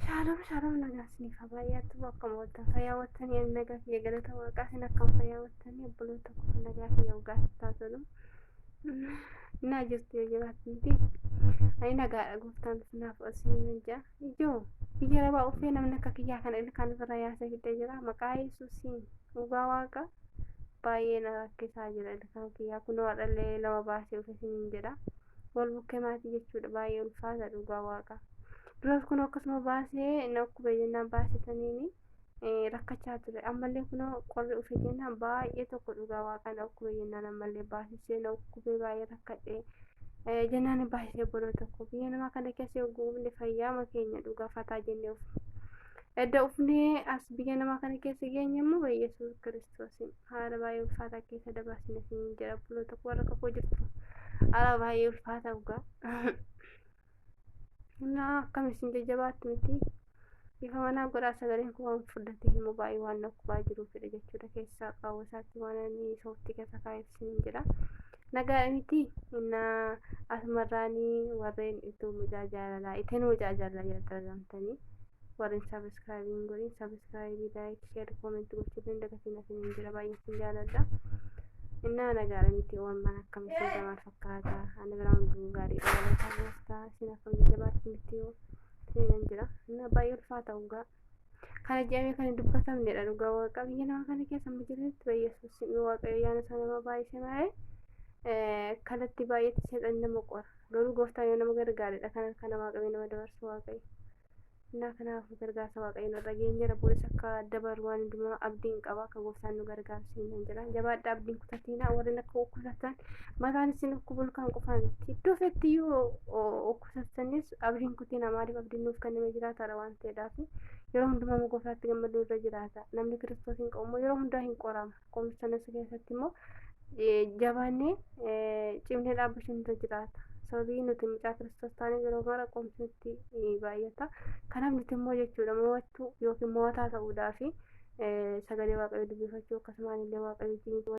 Shaaloom shaaloom, nagaa isiniif haa baay'atu. Akkam ooltan? Fayyaa ooltanii? Ani nagaa kiyya, galata waaqaa. Isin akkam fayyaa ooltanii? Obboloota koo, nagaa kiyya dhugaa ta'a tolu. Naa jirtu yoo jiraattu miti. Ani nagaadha, gooftaan isinaaf osoo jira. Ijoo biyya rabaa uffee, namni akka kiyyaa kana ilkaan ofirra yaasee fidee jira. Maqaa Yesuusiin, dhugaa waaqa baay'ee na rakkisaa jira ilkaan kiyyaa. Kunoo haadhallee lama baasee uffee isiniin jedha. Wal bukkee maatii jechuudha, baay'ee ulfaata dhugaa waaqa. Duras kun akkasuma baasee na dhukkube jennaan baasitaniini rakkachaa ture. Ammallee kunoo qorri dhufe jennaan baay'ee tokko dhugaa waaqaa na dhukkube jennaan ammallee baasisee na dhukkube, baay'ee rakkadhee jennaan baasisee. Godoo tokko biyya namaa kana keessa yogguu ufne fayyaama keenya dhugaa fataa jennee ufne. Edda ufnee as biyya namaa kana keessa geenye immoo Yesuus Kiristoos haala baay'ee ulfaataa keessa dabarsine siin jedha. Buloo tokko warra kakoo jirtu, haala baay'ee ulfaataa dhugaa. Naa akkam isin jajjabaatti miti? Ifa manaa godhaa, sagaleen kun waan furdatee immoo baay'ee waan dhukkubaa jiruufidha jechuudha. Keessaa qaawwa isaatti waan inni sooftii keessa kaa'eef isiniin jedha. Nagaa miti? Innaa asumarraanii warreen itti mucaa jaalalaa ittiin mucaa jaalalaa jalatti argamtanii, warreen subscribe hin godhin, subscribe, like, share, comment gochuu hin dagatiin isiniin jedha. Baay'ee isin jaaladha. Innaa nagaadha miti? Oolmaan akkam isin maal fakkaata? Ani biraa hunduu gaariidha, galataa gooftaa. Isin akkam jajjabaatti miti yoo isiniin jira? Innaa baay'ee ulfaata dhugaa. Kana jedhamee kan hin dubbatamnedha dhugaa waaqa biyya namaa kana keessa amma jiranitti. Yesuus Waaqayyo yaana isaa nama baay'ise malee kallattii baay'eetti seexanni nama qora. Garuu gooftaan yoo nama gargaaredha kan harka namaa qabee nama dabarsu Waaqayyo. Innaa kanaafuu gargaarsa Waaqayyoon irra geenyeera. Boris akka dabaru waan hundumaa abdiin qaba, akka gooftaan nu gargaarsu hin jira. Jabaadhaa, abdiin kutatiina. Warreen akka dhukkubsatan, mataan isin dhukkubu ilkaan qofaan miti. Iddoo fettiyyuu dhukkubsatanis abdiin kutina. Maaliif? Abdiin nuuf kenname jiraataadha waan ta'eedhaaf. Yeroo hundumaa gooftaatti gammaduu irra jiraata. Namni Kiristoos hin qabu immoo yeroo hundaa hin qorama. Qorumsa sanas keessatti immoo jabaannee cimnee dhaabbachuun irra jiraata. Sababii nuti mucaa Kiristoos taane yeroo mara qorumsi nutti baay'ata. Kanaaf nuti immoo jechuudha mo'achuu yookiin mo'ataa ta'uudhaaf sagalee Waaqayyoo dubbifachuu, akkasumaan illee Waaqayyo wajjin